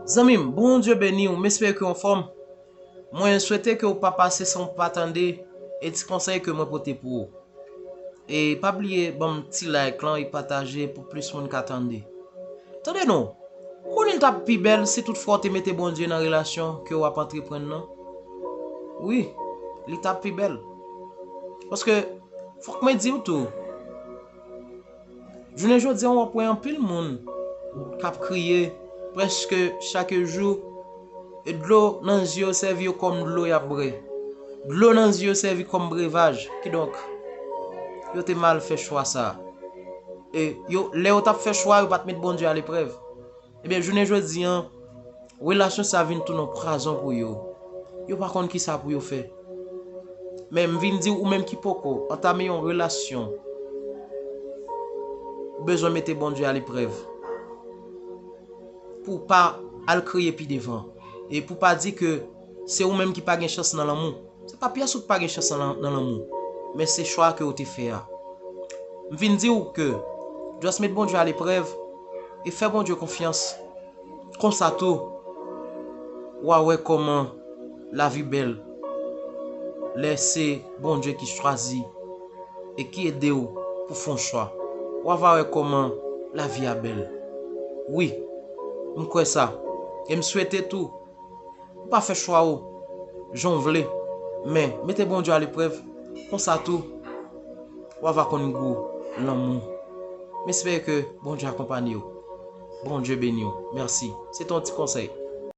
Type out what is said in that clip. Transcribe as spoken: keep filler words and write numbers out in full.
Zanmi m, Bondye beni w, m espere ke w anfòm. Mwen swete ke w pa pase san w pa tande e ti konsèy ke mwen pote pou ou. E pa bliye ban m ti like lan e pataje pou plis moun ka tande. Tande non, ou konnen l t ap pi bèl si toutfwa w te mete Bondye nan relasyon ke w ap antreprann nan? Wi, li t ap pi bèl. Paske, fòk mwen di w tou, jounen jodi a, w ap wè anpil moun k ap kriye prèske chak jou, e dlo nan zye yo sèvi yo kòm dlo y ap bwè. Dlo nan zye yo sèvi kòm brevaj. Kidonk, yo te mal fè chwa sa a. E yo, lè yo t ap fè chwa, yo pa t met Bondye aleprèv. Ebyen, jounen jodi a, relasyon sa vin tounen yon pwazon pou yo. Yo pa konn ki sa pou yo fè. Men m vin di w, ou menm ki poko antame yon relasyon, ou bezwen mete Bondye aleprèv pou w pa al kriye pi devan. E pou w pa di ke se ou menm ki pa gen chans nan lanmou. Se pa pyès ou ki pa gen chans nan, nan lanmou, men se chwa ke w te fè a. M vin di w ke just met Bondye aleprèv e fè Bondye konfyans. Konsa tou, w a wè kòman lavi bèl lè se Bondye ki chwazi e ki ede w pou fè yon chwa. W a va wè kòman lavi a bèl. Wi, m kwè sa. E m swete tou, ou pa fè chwa w jan w vle, men mete Bondye aleprèv, konsa tou, w a va konn gou lanmou. M espere ke Bondye akonpanye w. Bondye beni w. Mèsi. Se te yon ti konsèy.